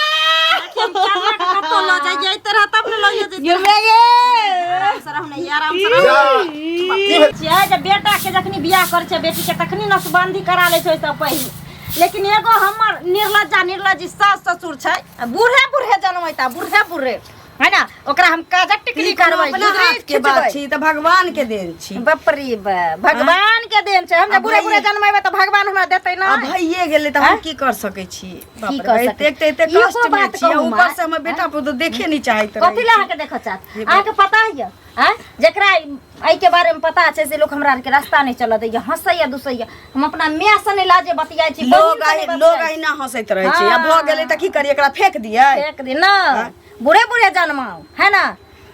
चलना के कतौ लऽ जाइए तरह तब ने लऽ जेतै। ये मेगे आराम से रहू ने, आराम से रहू। की भेल? छियै जे बेटा के जखनी बियाह करै छै बेटी के तखनी नसबंदी करा लै छै ओहिसँ पहिले, लेकिन एगो हमर निर्लज्जा निर्लज्जी सास ससुर छै, आ बूढ़े बूढ़े जनमैता, बूढ़े बूढ़े है ना, ओकरा हम काजक टिकली ई कोनो करबै, अपना गुदरी हाथ के बात खिचबै। छी तऽ भगवान के देन छी। बाप रे बा, भगवान के देन छै। हम जे आ बूढ़े बूढ़े भइए- जनमेबै तऽ भगवान हमरा देतै ना? आ भइए गेलै तऽ हम की कर सकै छी? बाप की रे कर बा, सकै एतेक तऽ एतेक छी? एगो कष्ट मे बात छी आ कहू ऊपर माँ, से हमर बेटा पुतोह देखे नहि चाहैत रहै कथी लए छी। अहाँके देखऽ चाहत? अहाँके पता यऽ आँय, जेकरा एहिके बारेमे पता छै से लोक हमरा आरके रास्ता नहि चलऽ दैया, हँसैया दुसैया। हम अपना माय से नहि लाजे बतियाइ छी, लोग बहिन से नहि लोग बतियाइ छी। अहिना हँसैत रहै छै। आ भऽ गेलै तऽ की करियै, एकरा फेक दियै? फेक दी ना, बूढ़े बूढ़े जन्माउ है ना,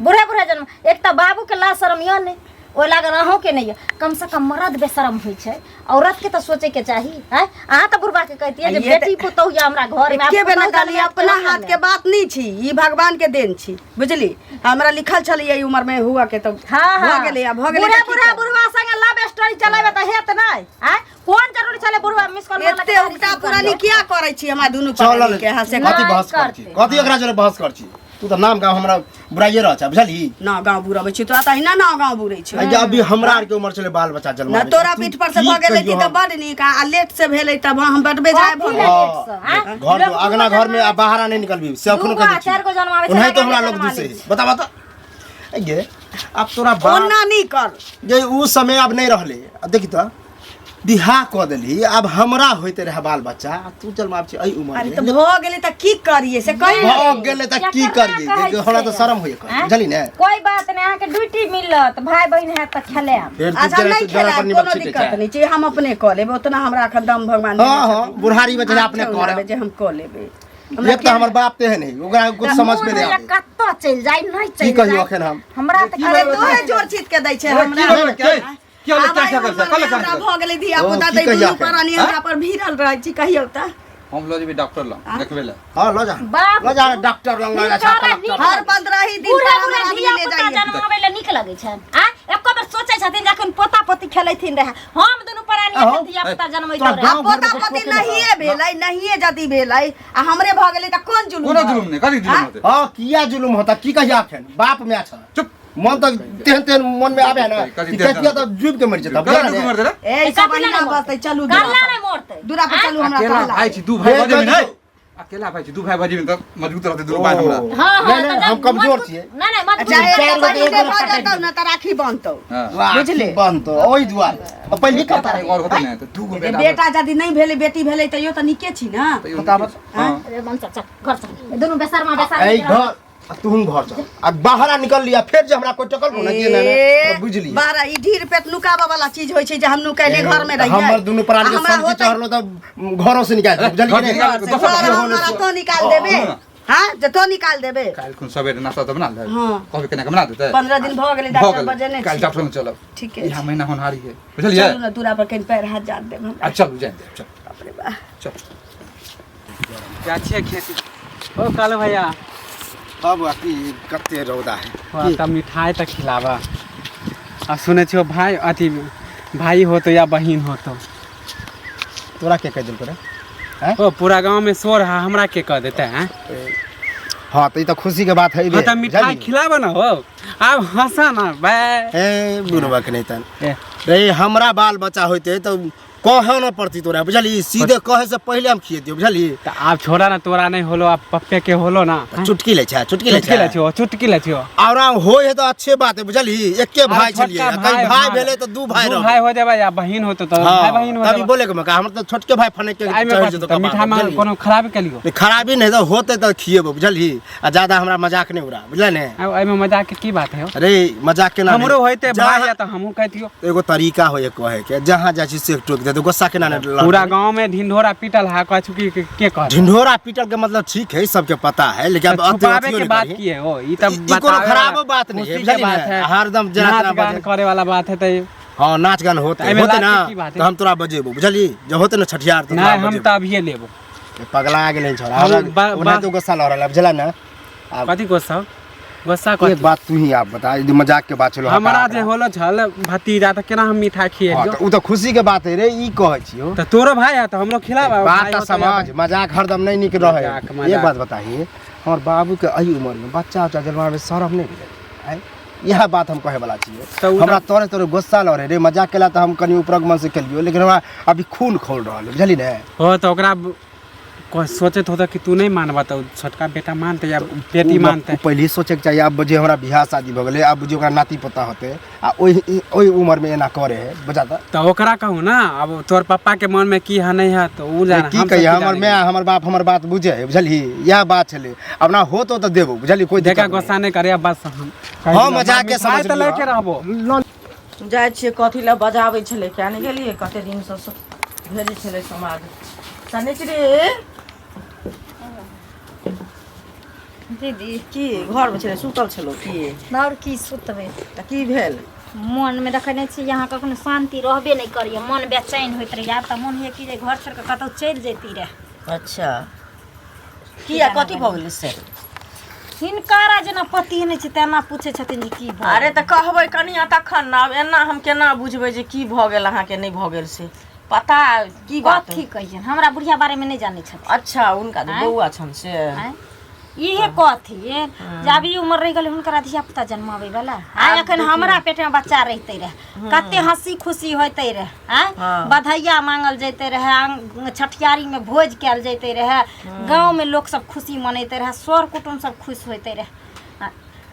बूढ़े बूढ़े जन्म। एक तऽ बाबूके लाज शरम यऽ नहि, ओहि लागल अहूँके नहि यऽ। कमसँ कम मरद बेशरम होइ छै, औरतके तऽ सोचैके चाही। आँय, अहाँ तऽ बुढ़बाके कहितियै जे ये तऽ- बेटी पुतहु यऽ हमरा घरमे, आब एके बेर पुतहु कहली, जन्माएत अपना केहन हाथ ने? के बात नहीं छी, ई भगवान के देन छी, बुझली? हमरा लिखल छलै एहि उम्र में हुआ के तऽ हाँ, भऽ हाँ। गेलै। आ भऽ गेलै बूढ़ा तऽ की बूढ़ा करबै? बुढ़वा संगे लव स्टोरी चलेबै तऽ हेत नहि? आँय, कोन जरूरी छलै बुढ़वा मिस कॉल मारलक? एते उगटा पुरानी किया करै छी हमरा दुनू चल प्राणी के? हाँ से कथी नहि बहस कर छी? करतै। कथी एकरा जोरे बहस कर छी? तू तऽ नाम गाँव हमरा बुराइए रह छै, बुझलही? ना गाँव बुरबै छी तोरा तऽ अहिना ना गाँव बुरै छै। आ अभी हमरा आर के उम्र छलै बाल बच्चा जन्मा ना तोरा पीठ पर से भऽ गेलै कि तऽ बड नीक, आ लेट से भेलै तब हम बटबे जाय भऽ कथी लए लेट से, आँय? घर लोक जो अगना दूगो घर में आ बाहर नहीं निकलबी से अखनो दूगो कह आ दै छी। चारि गो जन्माबै छै, ओनाहि तो हमरा लगातार लोग जन्मा दूसरे लै छै। बता बता ये अब तोरा बाप ओना नहि कर जे उ समय अब नहीं रहले। अब देखी तऽ बियाह कऽ देलही, अब हमरा होइते रहे बाल बच्चा, आ तू जन्माब छी एहि उम्र अरे में। तऽ भऽ गेलै तऽ की करियै से कही ने। भऽ गेलै तऽ की केकरा करियै? कहै देखियौ, हमरा तऽ छियै? शरम होइए आँय? बुझली ने? कोई बात नहीं, अहाँके ड्यूटी मिलत, भाई बहिन हैत तऽ खेलायब। फेर तू अच्छा जरा नहि जरा पर खेलायब, निमक कोनो छिटै दिक्कत छै। नहि छै, हम अपने कऽ लेबै। ओतना हमरा एखन दम भगवान देने हाँ हाँ छथिन। बुढ़ारी में अपने ठेहुन करे आबै जे हम कऽ लेबै। एक तऽ हमर बाप तेहन है, ओकरा कुछ समझ में नहीं मोन होइए आबै। कतऽ चलि जाइ, नहि की चलि कहियौ जाइ। अखन हम? हमरा तऽ अरे तोहे जोर चीत के दै छै हमरा। की भेल? की होलै? आब क्या आइ क्या हमर कल हमरा भऽ गेलै धिया पुता ओ, की तऽ कहिया दुनू के? प्राणी हमरा पर भिड़ल रहै छी, कहियौ तऽ। हम लऽ जेबै डॉक्टर लग देखबै लए। हाँ लऽ जा, बाप लऽ जा डॉक्टर लग लऽ जा हिनकरा कलेक्टर नीक हर 15 ही दिन बूढ़ा पर बूढ़ा हमर आदमी धिया ले पुता जाइए। जन्माबै लए नीक लगै छनि आ एको बेर सोचै छथिन जखन पोता पोती खेलैथिन रहए, हम दुनू प्राणी अहो, एखन धिया पुता जनमैत तोरा रहए। आ गाँव पोता घरमे कोइ पोती टोके नहि। नहिए भेलै, नहिए जदि भेलै आ हमरे भऽ गेलै तऽ कोन जुलुम? कोनो जुलुम नहि, कथी जुलुम होतै? हाँ किया जुलुम होता? की कहिया अखन बाप माय छ। चुप। मन तऽ तेहन तेहन मन में आबे है ना कथी कि तेहन कहिया तऽ डूब के मरि जेता। कथी डूब के मरि जेता? ए सब कथी लए अहिना नहि बसतै, चलू काला दूरा पर। नहि मरतै। दूरा पर चलू, हमरा अकेला टहला भाई दे। छी, दू भाई हे, बजेबै कथी? नहि, अकेला भाई छी, दू भाई बजेबै तऽ मजबूत रहतै दुनू भाई हमरा। हाँ हाँ नहीं, नहीं, तऽ हम कमजोर मजबूत- छियै। नहि नहि मजबूत। अच्छा चारि एकटा गो बहिन एगो भऽ जेतौ ने तऽ राखी बान्हतौ। हाँ। बुझले? बनतो ओहि दुआरे आ पहिले कता एगो और होतै ने तऽ दू गो जे बेटा। बेटा यदि नहि भेलै, बेटी भेलै तैयो तऽ नीके छी ने। तैयो बता बता। हाँ। अरे मन चल घर चल, दुनू बेसरमा बेसरमा एहि घर आ तू घर चल आ बाहर निकल लिया, फेर जे हमरा कोई टकल को ना जे ना ए, ना बुझली। बारह ई ढीर पेट नुकाबऽ वाला चीज होइ छै जे हम नुकैले घर में रहियै। हमर दुनू प्राणी के आ हमरा सब्जी होतै चढ़लो तऽ घरों से निकाल देब, बुझली घर कि नहीं? निकाल- घर से, दोसर घर घर हमरा तो निकाल देबे। हाँ जे तो निकाल देबे। काल्हि खुन सवेरे नाश्ता तऽ बना ले। हाँ। कहबै केना के बना देतै? 15 दिन भऽ गेलै भऽ डॉक्टर गेलै। बजेने काल्हि छी। डॉक्टर लग चलब। ठीके इएह छै। महीना होनहारी है, बुझलियै? चलू ने दूरा पर, कनि पैर हाथ जात देब हमरा। आ चलू, जानि देब, चल। बाप रे बा। चल। गाछिया खेती ओ कालू भैया। बाबू आ की कते रौदा है। वाह, तब मिठाई तक खिलाबा। आ सुनै छियो भाई, अथी भाई हो तो या बहिन हो तो? तोरा के कह देलको रे? ओ पूरा गांव में शोर है, हमरा के कह देते हैं? हाँ तो ई तो खुशी के बात है। हाँ तब मिठाई खिलाबा ना हो, आब हंसा ना बे। ए बुढ़वा के नहीं तन ए। रे, हमरा बाल बच्चा होते तो कहे न पड़ती तोरा, बुझली? सीधे कहे से पहले हम खिए दियो, बुझली? तऽ आब छोड़ा ना, तोरा नहीं होलो, आब पप्पे के होलो ना। चुटकी ले छै, चुटकी ले चुटकी ले छै। छियो, चुटकी ले छियो। और होय है तो अच्छे बात है, बुझली? एके भाई छोटका छलिए, कहीं भाई भेले तो दू भाई दू रह। भाई हो जेबै या बहिन होतो तऽ हाँ, भाई बहिन हो तभी जेबै। बोले के मका हमर तो छोटके भाई फने के एहिमे चढ़ कथी जेतो तऽ कपार मिठाई पर, में बुझलियै? कोनो खराबी केलियो? नहीं, खराबी नहीं तो होते तो खिएबो, बुझली? आ ज्यादा हमरा मजाक नहीं उड़ा, बुझल ने? आब एहिमे मजाक के की बात है हो? अरे मजाक केना नहीं? हमरो होइते जहाँ- भाई या तऽ हमहूँ कहितियो। एगो तरीका होय कहे के, जहाँ जाइ छी से टोक दे, गुस्सा केना नहीं लड़बै? पूरा गांव में ढिंढोरा पीटल है, कहै छु कि के कहत? ढिंढोरा पीटल के मतलब ठीक है, सबके पता है, लेकिन अब तऽ अति छुपावे अथियो के नहीं बात करी। की है हो? ई तऽ ई कोनो बतावे खराबो वाला- बात नहीं है, खुशी के बुझलियै बात ने? है। हरदम जेना नाच तेना गान बजे। करे वाला बात है तऽ हाँ नाच गान होते एहिमे होते लाज ना के की बात है? तो हम तोरा बजेबो, बुझली? जब होते ना छठियार तो तोरा नहीं, हम बजेबो। तऽ अभिये लेबो। पगला गेलै छोरा हम हमरा ओना तो गुस्सा लऽ रहल है, बुझला ना? आब कथी गुस्सा? गुस्सा एक कथी बात तू ही आप बता, ई मजाक के बात छलो। हमरा जे होलो छल भतीजा तऽ केना हम मिठाई हाँ, खिएलियो? तऽ उ तऽ खुशी के बात है रे, ई कहै छियो। तऽ तोरो भाई है तऽ हमरो खिलाबा। बात तऽ समझ, मजाक हरदम नहीं नीक रहे। मजाक, मजाक। एक बात बताही, हमर बाबू के एहि उम्र में बच्चा उच्चा जन्मावे शरम नहीं भेलै आँय? इएह बात हम कहे वाला छियै। तऽ उ हमरा तोरे तोरे गुस्सा लड़े रे, मजाक केला तऽ हम कनि उपरक मन से केलियो, लेकिन हमरा अभी खून खौल रहल है, बुझली ने? हो तऽ ओकरा सोचैत होता कि तू नहीं मानबा तऽ छोटका बेटा मानते या बेटी मानते। उ पहिले सोचैके चाही। आब जे हमरा बियाह शादी भऽ गेलै, आब जे ओकरा नाती पोता होतै आ ओहि ओहि उम्र में एना करे है, बजा तऽ। तऽ ओकरा कहू ना, अब तोर पप्पा के मन में की है नहीं है तऽ उ जाने। की हम सब कहिए, हमर जाने? माय हमर बाप हमर बात बुझे है, बुझलही? इएह बात छलै। आब ना होतो तऽ देबो, बुझलही? कोई देखा, दिक्कत नहीं। गुस्सा नहीं करे बस हम। हाँ, मजाक के समझ तऽ लैके लिअ। रहबो। जाइ छियै, कथी लए बजाबै छलै, किया नहि गेलियै? कते दिनसँ भेजै छलै समाज शनिचरी। दीदी। की घरमे छलै, सुतल छलौ की? आओर की सुतबै? तऽ की भेल? मोनमे देखै नहि छी अहाँ, कखनो शान्ति रहबे नहि करैए, मन बेचैन होइत रहैए। आब तऽ मोन होइए कि जे घर छोड़ि कऽ कतहु चलि जैती रहए। अच्छा, किया, कथी भऽ गेलै से? हिनकारा जेना पति नहि छै तेना पूछै छथिन जे की भऽ अरे तऽ कहबै कनिया तखन ने। आब एना हम केना बुझबै जे की भऽ गेल अहाँके, नहि भऽ गेल से पता की बात? कथी कहियनि, हमरा बुढ़िया बारेमे नहि जानै छथिन। अच्छा, हुनका जे बौआ छनि से? आँय? इहे कथी जे अभी उमर रहि गेलै हुनकरा धिया पुता जन्माबै वाला। आइ एखन हमरा पेटमे बच्चा रहिते रहे, कते हंसी खुशी होइते रहे। आँय, बधैया मांगल जैते रहे, छठियारीमे भोज कयल जैते रहे, गाँवमे लोक सब खुशी मनैते रहे, सर कुटुम्ब सब खुश होइते रहे।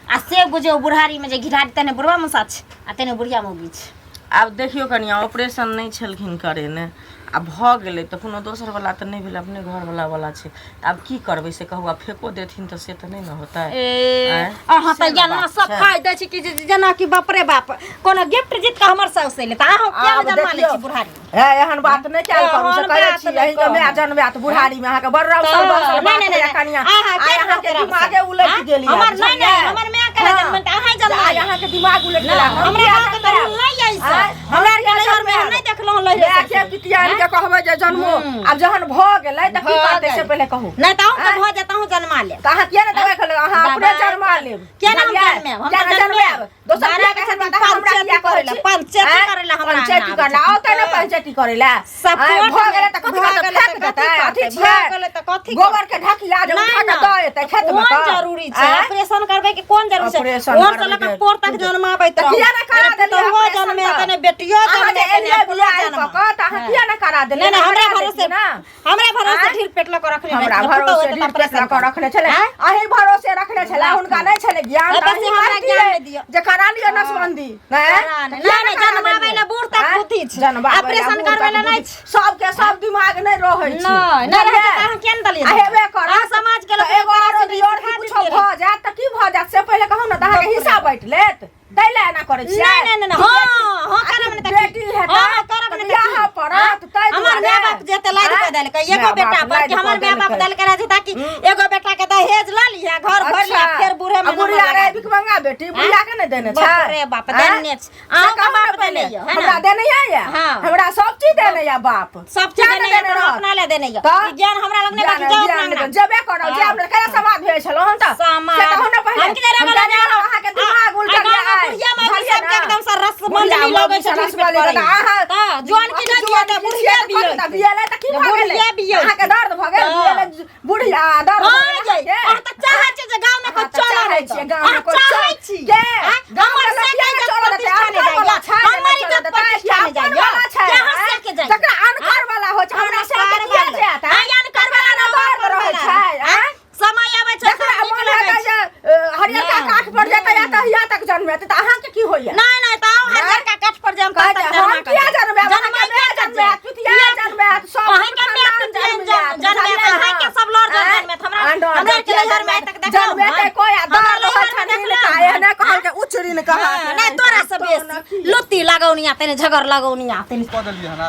आ से बुझियौ बुढ़ारीमे जे घिढारी, तेने बुढ़वा मौसा छै आ तेने बुढ़िया मौगी छै। आब देखियौ कनिया, ऑपरेशन नहि छलखिन करेने आ भऽ गेलै तऽ कोनो दोसर वला तऽ नहि भेलै, अपने घर वला वला छै। तऽ आब की करबै से कहू? आब फेको देथिन तऽ से तऽ नहि ने होतै। ए आँय? अहाँ तऽ से ने जेना बात सब छै। खाइ दै छी कि जेना कि बाप रे बाप कोनो गिफ्ट जीत कऽ हमर साउस एलै तऽ अहाँ किया आब ने जन्मा लै देखियौ। छी बुढ़ारी? हे, एहन बात नहि कयल करू से एहन कहै बात छी। नहि अहींके माय कहू। जनमायत बुढ़ारी मे अहाँके बड़ रौसल बसल नहि बात नहि होइया नहि कनिया। अहाँ आइ किया अहाँके रहते दिमागे रौसल? उलटि आँय? गेल यऽ, हमर नहि नहि बुझलियै? हमर माय केना हँ। जन्मल तऽ अहाँ जन्मा आइ अहाँके दिमाग उलटि गेल। हमरा गाँव के तऽ रूल नहि अइ से। आँय? हमरा आरके नैहर मे हम नहि देखलहुँ लहिले मायके ससुर। पितियान के कहबै जे जन्मो, आब जहन भऽ गेलै तऽ की भऽ करतै से गेलै। पहिले कहू। नहि तऽ अहूँके आँय? भऽ जायत, अहूँ जन्मा लेब। तऽ अहाँ किया ने दबाइ खेलबै? अहाँ अपने दबाइ जन्मा लेब। किया ने हम बुझलियै? जन्मायब? हम किया तऽ ने जन्मायब। जन्मायब? दोसर बारह बियाह के के छथिन, तऽ हमरा पंचायती किया कहै करै छी? लए, पंचायती आँय? करै लए हमरा पंचायती अंगना करै लए आबै औतै ने? पंचायती करै लए सपोर्ट आँय, भऽ गेलै तऽ कथी भऽ करतै? गेलै फेक तऽ देतै? कथी अथी करतै? छियै? भऽ गेलै तऽ कथी गोबर के ढकिया जे नहि उठा कऽ ने। दऽ एतै खेत मे कोन तऽ? जरूरी छै? आँय? ऑपरेशन करबै के कोन जरूरी छै? ऑपरेशन ओर से लऽ करबै कऽ के- पोर तक जन्माबैत तऽ रहू। किया ने करा अरे देलियै पुतहुओ ऑपरेशन जन्मे तऽ? तने बेटियो अहाँ जे जन्मे तने एलियै अपनो बियाह जन्मा। कऽ कऽ तऽ अहाँ किया ने करा देलियै? नहि नहि, हमरा करा भरोसे देतियै ने। हमरा भरोसे आँय? ढीर पेट लऽ कऽ रखने हमरा रहै छलै, पुतहु भरोसे हेतै तऽ ढीर पेट लऽ ऑपरेशन कऽ रखने छलै। आँय? अहीं भरोसे रखने छलै, हुनका नहि छलै ज्ञान तऽ तऽ बेसी अहीं हमरा करतियै ज्ञान नहि दिअ। जे करा लिअ नसबंदी। नहि करा नहि, किया नहि, ने करा जनमाबै देलियै? लए बूढ़ तक आँय? बुद्धि छै। जनमाबै लए ऑपरेशन बूढ़ करबै तक लए नहि बुद्धि। सबके सब दिमाग नहि रहै छै। नहि, नहि रहै छै बुझलियै? तऽ अहाँ किया ने देलियै? आ हेबे करत। अहाँ समाज के लोक तऽ एगो एगो आरो आरो दियोर सिखा के कुछो दितियै। भऽ जायत तऽ की भऽ जायत से पहिले कहू ने, तऽ अहाँके हिस्सा बाँटि लेत, ताहि लए एना करै छियै? नहि नहि नहि, हाँ हाँ, करब नहि तऽ की? बेटी हेतै हाँ, करब तऽ नहि तऽ की? बियाह पड़त, ताहि हमर दुआरे। माय बाप जेते लादि कऽ देलकै एगो माय बेटा बाप पर कि लादि हमर कऽ माय बाप देलकै। देलकै रहै ताकि एगो बेटा के दहेज लऽ लिहे, घर भरि लिहे, अच्छा। फेर बूढ़े आ में नंबर बुढ़िया लगा रे दिहे। भिखमंगा बेटी, बुढ़िया के नहि देने छै? बाप रे बाप, आँय? देने छै। से अहाँके कहू ने बाप पहिले। देने यऽ, है ना? हमरा देने यऽ? हाँ। हमरा सब चीज देने यऽ बाप। सब चीज किया देने नहि यऽ, देने पर रहत? अपना लए देने यऽ। तऽ? ई ज्ञान हमरा लग नहि ज्ञान बाकी, जाउ अपना ज्ञान अंगना। जेबे करब, हाँ। जे हमरा केना समाज भेल छलहुँ हन तऽ समाज। से कहू ने पहिले। हम कि नहि हम रगड़ जाने जाउ। अहाँके दिमाग आ उलटल गाँवमे यऽ आइ। बुढ़िया मौगी बुझलियै सबके ने? एकदम से बुढ़िया रसमंजलि लगै मौगी छै से ढीर पेट रसमंजलि करैए। तऽ अहाँ तऽ जौन की नहि दिअ तऽ बुढ़िया कथी तऽ बियै। बियेलै तऽ की भऽ गेलै? बुढ़िया बियै। अहाँके दर्द भऽ गेल? तऽ। बियेलै बुढ़िया दर्द भऽ हाँ गेल यै, अहाँके? अहाँ तऽ चाहै छी जे गाँवमे कोइ अहाँ तऽ चलऽ चाहै नहि छियै दऽ। गाँवमे अहाँ कोइ चाहै चल- छी। के? आँय? गाँवमे हमर लोक से किया इज्जत नहि चलऽ देतै? प्रतिष्ठा नहि अनकर वाला जाइए। छै जे हमर नहि चलऽ इज्जत देतै? प्रतिष्ठा नहि कि अपन जाइए। वाला छै, कहाँ आँय? से के जाइए? जकरा अनकर वाला होइ छै, हमरा से अनकर किया वाला। जायत, आँय? आँय, अनकर वाला वाला ना दर्द अपन रहै वाला। छै, आँय? समय आबै छै जकरा सब नीक मोन लगै हेतै छै। जे हरियरका नहि। काठ पर जेतै या तहिया तक जन्मेतै तऽ अहाँके की होइया? नहि नहि, तऽ आउ नहि? हरियरका काठ पर जाम कहै तब छै, तक हम जन्मा किया करबै। जन्मायब? अहाँके जन्माइ माय किया जन्मायत, पितिया जन्मायत, सब अहाँके माय खानदान पितिया जन्मायत, जन्मायत, बुझलियै अहाँके ने? सब लड़ जर आँय? जन्मायत। हमरा आँय, हमरा के किया नैहर में आइ तक देखलहुँ जन्मेतै हन? कोइ आ हमरा दर्द होइ नैहर में छनि देखलहुँ हिनका, हन? एहने कहलकै उच्च ऋण कहा। हाँ, नहि तोरा से बेसी लुत्ती लगौनिया तनि झगड़ लगौनिया तनि। कऽ देलियै हन,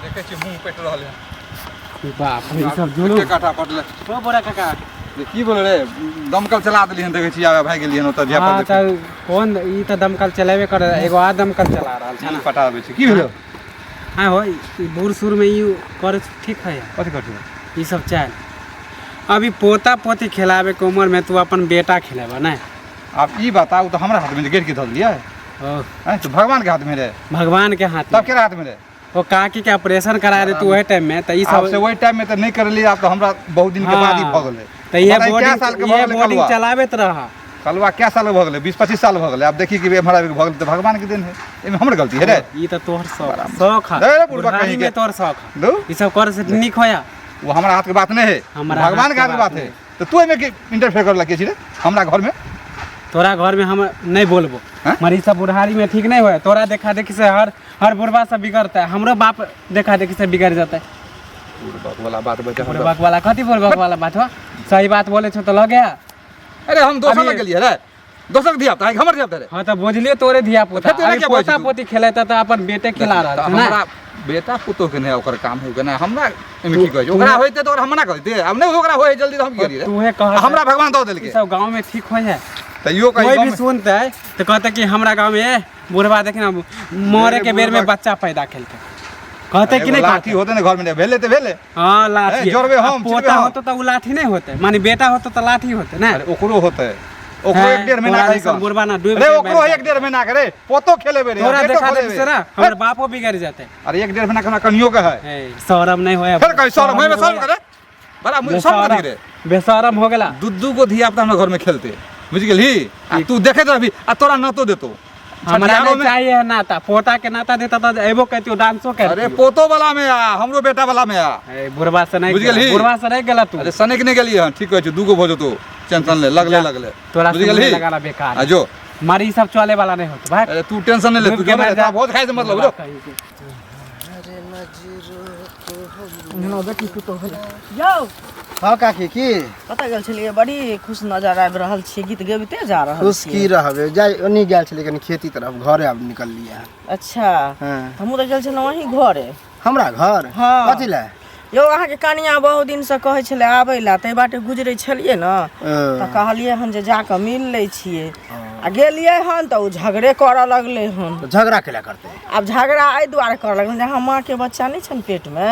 देखै छियै मुँह पेट रहल है। बाप रे, ई सब जुलूम। एके काठा पटलै। ओ बड़ा काका। जे की बोल रे, दमकल चला देलियै हन, देखै छियै आब भागि गेलियै हन ओतऽ धिया हाँ पुता। तऽ कोन ई तऽ दमकल चलेबे करे, एगो आ दमकल चला रहल छै ने। पटाबै छै, की भेलो? हाँ हो, ई बूढ़ सूढ़ में ई करे ठीक है? कथी करथिन ई सब चाल? अभी पोता पोती खिलावे के उम्र में तू अपन बेटा खिलेबा? नहीं। आब ई बताउ तऽ हमरा हाथमे गेट के धऽ देलियै? ओ। आँय, तऽ भगवान के हाथमे रहे। भगवान के हाथ तब में। केकरा हाथमे रहे? ओ काकी के ऑपरेशन करा रहे तू ओहे टाइम में तऽ ई आब सब से ओहि टाइम में तऽ नहि करेलियै, आब तऽ हमरा बहुत दिन के बाद ही भऽ गेलै। तऽ इहे पता नहि कए साल बोर्डिंग के भऽ इहे गेलै। बोर्डिंग कलुआ चलाबैत रह। कलुआ कए साल भऽ गेलै? 20-25 साल भऽ गेलै। आब देखी कि एम्हर आबि कऽ भऽ गेलै तऽ भगवान के देन है, एहिमे हमर गलती है रे? ई तऽ तोहर शौक शौक है। रे बुढ़बा बुढ़ारी कहीं में के। तोहर शौक है। दू ई सब करे से नीक होया। वो हमरा हाथ के बात नहीं है। हमरा भगवान हाथ के हाथ के बात है। तो तू एहिमे इंटरफेयर करे लगे छी रे हमरा घर में? तोरा घर में हम नहीं बोलबो। हैं? मरी सब बुढ़ारी में ठीक नहीं होया। तोरा देखा देखी से हर हर बुढ़वा सब बिगड़ता है। हमरो बाप देखा देखी से बिगड़ जाता है। बुढ़बक वाला बात बचा हमरा। बुढ़बक वाला कथी? बुढ़बक वाला बात हो? सही बात बोले छो तो लगे। अरे हम दोसर अभी- लग गेलियै रे, दोसर के धिया पुता हमर धिया पुता रे। हाँ, तऽ बुझलियो तोरे धिया पुता। फेर तोरा अभी क्या बोलै छी पोता तू? पोती खेलेता तऽ अपन बेटे खिला रहल तऽ छै ना। हमरा बेटा पुतोह के नहि ओकर काम है नहि, हमरा एहिमे की कहै छै? ओकरा होइते तऽ ओकरा हम मना कऽ दितियै। आब नहि ओकरा होइ जल्दी तऽ हम की करियै रे? तूहे कह। हमरा भगवान दऽ ई देलकै। सब गाँव में ठीक होइ है? तैयो कही कोई गाँव भी में- सुनते तऽ कहते कि हमरा गाँव में ए, बुढ़वा देखे ना मरे के बेर में बुढ़बा- बच्चा पैदा केलकै। कहते कि एगो नहीं लाठी कहते? होते ने घर में भेले तऽ भेले। हाँ, लाठी। ए, जोड़बे हम, आ पोता छिड़बे हम। होतो तऽ उ लाठी नहीं होते, माने बेटा होतो तऽ लाठी होते ना। अरे ओकरो होते, ओकरो हैं, एक डेढ़ महीना तोरा के जैसन बुढ़बा ना डूबि अरे के ओकरो मरि एक डेढ़ महीना के रे पोतो खेलेबे रे, तोरा बेटो देखा देखी खोलेबे। से ना हमर बापो बिगड़ जाते। अरे एक डेढ़ महीना के हमरा कनियो के है। ए, शरम नहीं होया। फेर कही शरम होय में शरम करे बड़ा मुझे शरम कथी रे? बेशरम हो गेला। दू दू गो धिया पुता हमरा घर में खेलते, बुझ गेलही? आ तू देखैत रहबी आ तोरा नातो देतो। हमरा छठिहारो नहीं में- चाहिए है नाता। पोता के नाता देता तो एबो कहतियो, डांसो अरे करतियो। पोतो वाला में आ हमरो बेटा वाला में आ। ए, बुढ़वा से नहीं बुझ गेला। गेलही? बुढ़वा से नहीं गेला तू। अरे सनेक नहीं गेलियै हन, ठीक कहै छी, दू गो भऽ जेतौ, टेंशन ले लगले लगले। तोरा बुझ से गेलही? मुँह लगाना बेकार। आ जो। मारी ई सब चले वाला नहीं होत भाई। अरे तू टेंशन नहीं ले, तू डूब के जो मर ना जा। बहुत खाए से मतलब बुढ़वा जो। कहीं के। यौ। हाँ काकी, की? कतऽ गेल छलियै? बड़ी खुश नजर आबि रहल छियै, गीत गबिते जा रहल खुश की छियै। रहबे, जाय ओनी गेल छलै कनी खेती तरफ, घरे आब निकललियै हन। अच्छा। हाँ। हमहूँ तऽ गेल छलहुँ अहीं घरे। हमरा घर? हाँ। कथी लए? यौ, अहाँके कनिया बहुत दिनसँ कहै छलै आबै लए, ताहि बाटे गुजरै छलियै ने तऽ कहलियै हन जे जाकऽ मिल लै छियै। आ गेलियै हन तऽ ओ झगड़े करऽ लगलै हन। तऽ झगड़ा केला करतै? आब झगड़ा एहि दुआरे करऽ लगलै जे अहाँ माँके बच्चा नहि छनि पेटमे।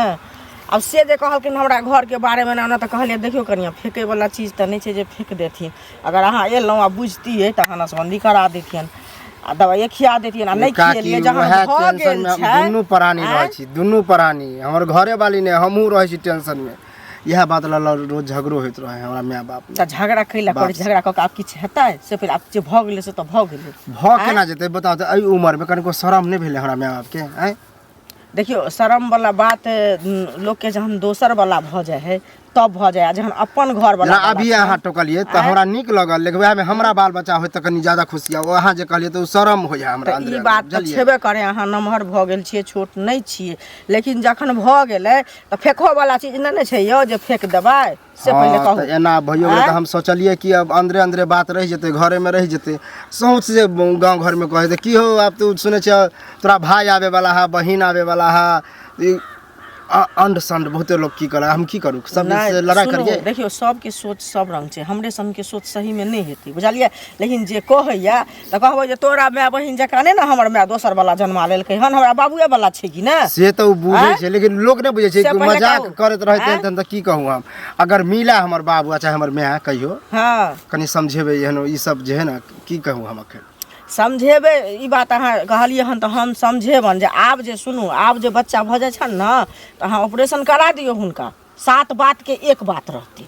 आब से जे कहलखिन हमरा घरके बारेमे एना ओना, तऽ कहलियै देखियौ कनिया, फेकैवला चीज तऽ नहि छै जे फेक देथिन। अगर अहाँ एलहुँ आ बुझतियै तऽ अहाँ नसबन्दी करा दैतियनि आ दबाइए खिया दैतियनि। आ नहि काकी, खिएलियै जहन उएह भऽ टेंशन गेल में हम छै। दुनू प्राणी रहै आँय? छी, दुनू प्राणी, हमर घरे वाली नहि, हमहूँ रहै छी टेंशन में। इएह बात लऽ लऽ रोज झगड़ो होइत रहै हमरा माय बाप में। तऽ झगड़ा कैला करै? झगड़ा कऽ कऽ आब किछु हेतै? से फेर आब जे भऽ गेलै से तऽ भऽ गेलै। भऽ केना जेतै बताउ तऽ? एहि उमर में कनिको शरम नहि भेलै हमरा माय बाप के? आँय? देखियौ, शरम वाला बात लोकके जहन दोसर वाला भऽ जाइ है तब भऽ जाइ, आ जहन अपन घर वाला जेना अभी अहाँ टोकलियै तऽ हमरा नीक लगल, लेकिन वएहमे हमरा बाल बच्चा होय तऽ कनि ज्यादा खुशी आ अहाँ जे कहलियै तऽ ओ शरम होइए हमरा तऽ अन्दरे ई अन्दर, बात तऽ बुझलियै? छेबे करै, अहाँ नमहर भऽ गेल छियै, छोट नहि छियै, लेकिन जखन भऽ गेलै तऽ फेकहो वाला चीज नहि ने छै यौ जे फेक देबै से। पहिले हाँ, कहू। तऽ एना भइयो गेलै तऽ आँय? हम सोचलियै कि अब अन्दरे अन्दरे बात रहि जेतै, घरेमे रहि जेतै। सोच जे गाँव घरमे कहै तऽ की हो, आब तू सुनै छियै तोरा भाय आबै वाला है, बहिन आबै वाला है, ई अंड संड बहुते लोग की करे, हम की करू? सब नहि, से लड़ाइ सुनू, करियै? देखियौ, सबके सोच सब रंग छै। हमरे सनके सोच सहीमे नहि हेतै, बुझलियै? लेकिन जे कहैया तऽ कहबै जे तोरा माय बहिन जकाँ नहि ने हमर माय दोसर वाला जन्मा लेलकै हन, हमरा बाबुए वाला छै कि ने। से तऽ ओ बुझै आँय? छै, लेकिन लोक नहि बुझै छै से कि पहिले मजाक कहू। करैत रहैत आँय? तहन तऽ की कहू हम। अगर मिला हमर बाबू आ चाहे हमर माय कहियो, हँ, कनि समझेबै एहनो ई सब जे है ने, की कहू हम अखन? समझेबै ई बात अहाँ कहलियै हन तऽ हम समझेबनि जे आब जे सुनू, आब जे बच्चा भऽ जाइ छनि ने तऽ अहाँ ऑपरेशन करा दियौ हुनका, सात बातके एक बात रहतै,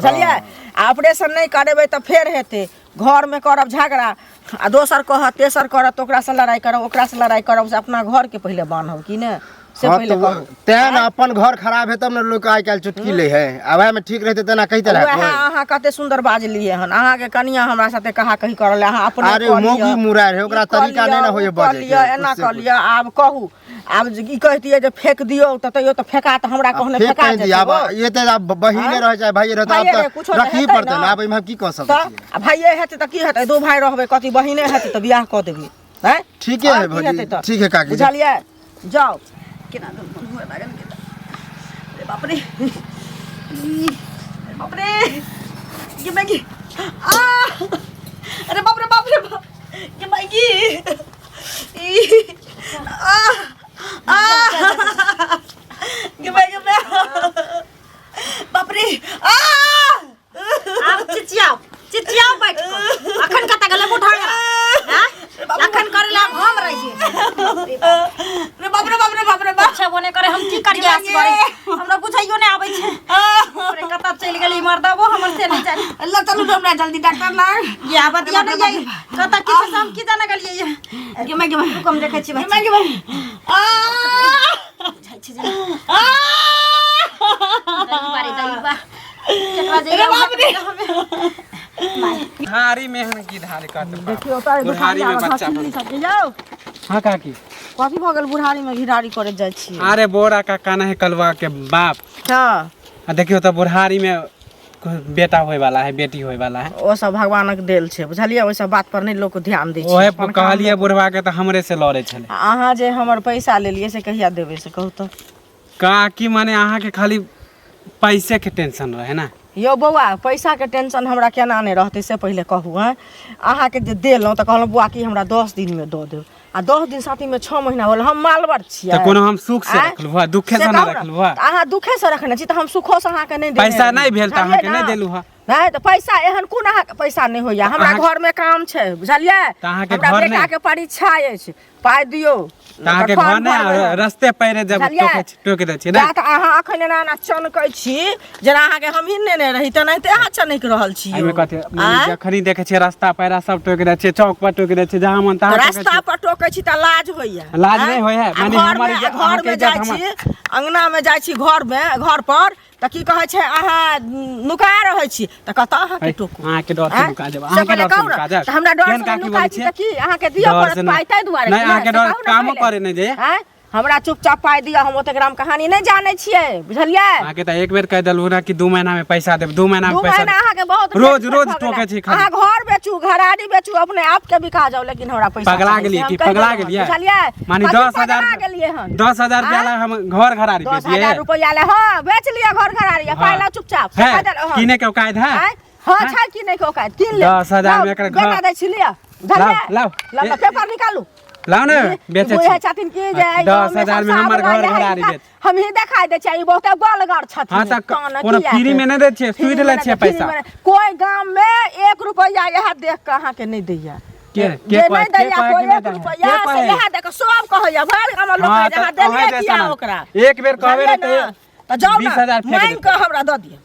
बुझलियै? आ ऑपरेशन नहि करेबै तऽ फेर हेतै घरमे करब झगड़ा, आ दोसर कहत, तेसर करत, तऽ ओकरासँ लड़ाइ करब, ओकरासँ लड़ाइ करब। से अपना घरके पहिले बान्हब कि ने, से हाँ पहिले तऽ कहू। तें ने अपन घर खराब है तब ने लोक आइ काल्हि चुटकी लै है, आ वएह में ठीक रहतै तेना कहिते रहै वएह कोइ। अहाँ कते सुंदर बाजलियै हन। अहाँके कनिया हमरा साथे कहा कही करल, अहाँ अपने अरे कऽ मौगी लिअ, मुरारि है, ओकरा ई कऽ तरीका नहि लिअ, ने उ होइए कऽ बजैके, लिअ, एना कुछ से कऽ कुछ। लिअ। आब कहू, आब जे ई कहितियै जे फेक दियौ तऽ तैयो तऽ फेका तऽ हमरा कहने फेक फेका कहीं जेतै दिया आब ओ। ये तऽ आब बहिने आँय? रहै चाहे भाइये रहै तऽ आब भाइये तऽ रहै, कुछो तऽ रखही हेतै पड़तै ने। ने। आब एहिमे हम की कऽ सकै तऽ छियै? आ भाइये हेतै तऽ की हेतै? दू भाइ रहबै, कथी बहिने हेतै तऽ बियाह कऽ देबै। आँय? ठीके आओर है की भौजी, हेतै तऽ? ठीक है काकी। बुझलियै? जाउ। केना दन मन हुए लागल के। अरे बाप रे, ई, अरे बाप रे, गे मैगी, आ, अरे बाप रे, बाप रे बाप, गे मैगी, ई, आ आ, गे मैगी, बाप रे, आ। आब चिचियाओ, चिचियाओ बैठ कऽ। अखन कतऽ गेलै बुढ़ांगरा आँय? अखन करे ला हम रहिए। रे बाप रे बाप रे बाप रे बाप। अच्छा बोने करे हम की करिए असगरे, हमरा बुझाइयो नहि आबै छै। अरे कतऽ चलि गेली मर्दबो हमर से नहि जानी। ल चलू ने हमरा जल्दी डॉक्टर लग। ये बतिया नहि जाई कतऽ की छै से हम की जाने गेलियै ये। गे माय गे माय। रुक हम देखै छी गे माय गे माय। आ बुझाइ छै जेना। दैबा रे दैबा। केकरा रे बाप रे। धारी में हन की धारी कहते देखियौ तऽ बुढ़ारी में बच्चा बन। सबके यौ। हाँ काकी। कथी भऽ गेल बुढ़ारी में घिरारी करे जाइ छी? अरे बोरा का काना है कलवा के बाप। हाँ। आ देखियो तऽ बुढ़ारी में बेटा होय वाला है, बेटी होय वाला है। ओ सब भगवानक देल छै, बुझलियै? ओहि सब बात पर नहि लोक ध्यान दै छै। ओहे पर कहलियै बुढ़वा के तऽ हमरे से लड़े छलै। आ अहाँ जे हमर पैसा लेलियै से कहिया देबै से कहू तऽ? काकी माने अहाँ के खाली पैसे के टेंशन रहे ना? यौ बौआ, पैसा के टेंशन हमरा केना नहि रहतै से पहिले कहू। हँ, अहाँके जे देलहुँ तऽ कहलहुँ बौआ कि हमरा 10 दिनमे दऽ देब, आ 10 दिन साथीमे 6 महीना होल। हम मालवर छियै। तऽ कोनो हम सुख से आँय? रखलहुँ हँ, दुखे से से नहि कहू ने। रखलहुँ हँ। तऽ अहाँ दुखे से रखने छी तऽ हम सुखो से अहाँके नहि देने पैसा रही। नहि भेल तऽ बुझलियै अहाँके नहि ने? देलहुँ हँ। नहि तऽ पैसा एहन कोन अहाँके पैसा नहि होइया? हमरा अहाँके- घरमे काम छै, बुझलियै? तऽ अहाँके हमरा घर बेटा नहि- के परीक्षा अछि, पाइ दियौ। तऽ अहाँके फॉर्म घर नहि भरबै हम। रस्ते पैरे जब बुझलियै? टोके दै छियै ने? जा तऽ अहाँ अखन एना एना चनकै छी जेना अहाँके हमही नेने रही तेनाहिते अहाँ चनकि रहल छी यौ। एहिमे कथी आँय? जखनी देखै छियै रास्ता पैरा सब टोकि दै छियै, चौक पर टोकि दै छियै, जहाँ मन तहाँ टोकै रास्ता छियै। पर टोकै छी तऽ लाज होइया। लाज आँय? नहि होइया, आ माने घरमे हमर इज्जत- घरमे अहाँके जाइ इज्जत छी, अंगनामे जाइ छी, घरमे घर पर तऽ की कहै छै अहाँ नुका रहै छी तऽ कतऽ अहाँके है, टोकू? अहाँके डर से आँय? नुका जायब, से अहाँके पहिले डर से कहू ने, नुका जायब। तऽ हमरा डर केहन से काकी नुकाइ बोलै छी छियै? तऽ की अहाँके दिअ डर पड़त से पाइ ताहि दुआरे नहि, कि नहि? अहाँके से डर कहू ने कामो पहिले। करे नहि जाइए। आँय? हमरा चुपचाप पाइ दिअ, हम ओतेक राम कहानी नहि जानै छियै, बुझलियै? अहाँके तऽ एक बेर कहि देलहुँ ने कि 2 महीना में पैसा देब, 2 महीना में 2 पैसा महीना देब। अहाँके बहुत रोज लेट रोज भऽ गेलै। टोकै छी खाली। अहाँ घर बेचू, घरारी बेचू, अपने आप के बिका जाउ, लेकिन हमरा पैसा पगला चाही, गेलियै से कि हम कहि पगला देलहुँ, गेलियै? बुझलियै? माने कथी 10,000 पगला गेलियै हन? 10,000 रुपया ला हम घर घरारी दस बेचियै? हजार रुपया ले, हाँ, बेच लिअ घर घरारी, आ पाइ हाँ। लाउ चुपचाप, से है, कहि देलहुँ हन। किने के औकात है? आँय? हाँ, हैं? छै किने के औकात, कीन लेब। 10,000 लाउ, में एकर बेटा घर- दै छी, लिअ। बुझलियै? लाउ, लाउ। लाउ, पेपर निकालू। लाउ ने, बेचै बुझै छी। छथिन कि जे एहि दस गाँवमे हजार में सबसँ हमर आगू घर रहै घरारी हिनका बेच। हमही देखाइ दै छियै, ई बहुते बलगर छथिन। हाँ, तऽ कान कोनो किया फ्री के? में नहि दै छियै, फ्री सुधि में लै नहि छियै दै, फ्री पैसा। में नहि। कोइ गाममे 1 रुपैआ इएह देख कऽ अहाँके नहि दैया। के जे के नहि कहै- के दैया कहै कोइ कि नहि 1 दैया? रुपैआ के से कहै? इएह देख कऽ सब कहैया, भरि गामक लोक हाँ, कहैया जे अहाँ तऽ अहाँ देलियै जैसा किया ना। ओकरा? एक बेर कहबै ने बुझलियै तऽ ने? तऽ जाउ ने, 20,000 फेंक मांगि देतै। कऽ हमरा दऽ दिअ।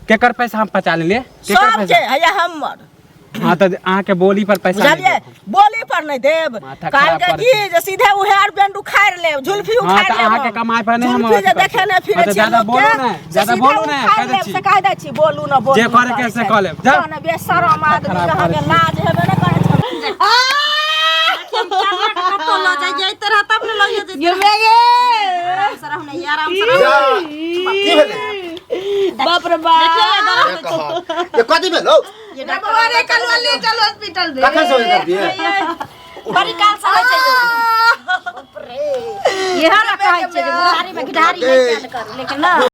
केकर पैसा हम पचा लेलियै? केकर सबके पैसा? हैया हमर। हाँ, तऽ अहाँके बोली पर पैसा नहि बुझलियै? देब हम। बोली पर नहि देब। माथा कहलकै खराब करै की छै। जे सीधे उहेर बेंड उखाड़ि लेब, झुलफी हाँ, उखाड़ि तऽ लेब अहाँके हम। कमाइ पर नहि हम झुलफी जे अथी करबै। देखे नहि फिरै हाँ, तऽ छियै ज्यादा लोकके, बोलू नहि, से ज्यादा सीधे बोलू नहि, उखाड़ि कहि दै लेब, छी। से कहि दै छी, बोलू ने, बोलू जे ने करैके करै से छै। कऽ लेब, जाउ। तहन बेशरम आदमी खराब अहाँके करै छै। लाज हेबे नहि करै छै। कतौ लऽ जाइए एते रह तब ने लऽ जेतै। गे माय गे। आराम से रहू ने, आराम से रहू। जा, की भेलै? बाप रे बाप। ये कथी भेलौ? ये बौआ रे, कलुआ ले चल हॉस्पिटल में। कखन से होइत दिए? बड़ी काल से होइ छै यौ। बाप रे। इएह ने कहै छै जे बुढ़ारी मे घिढारी नहि कयल करू, लेकिन ना।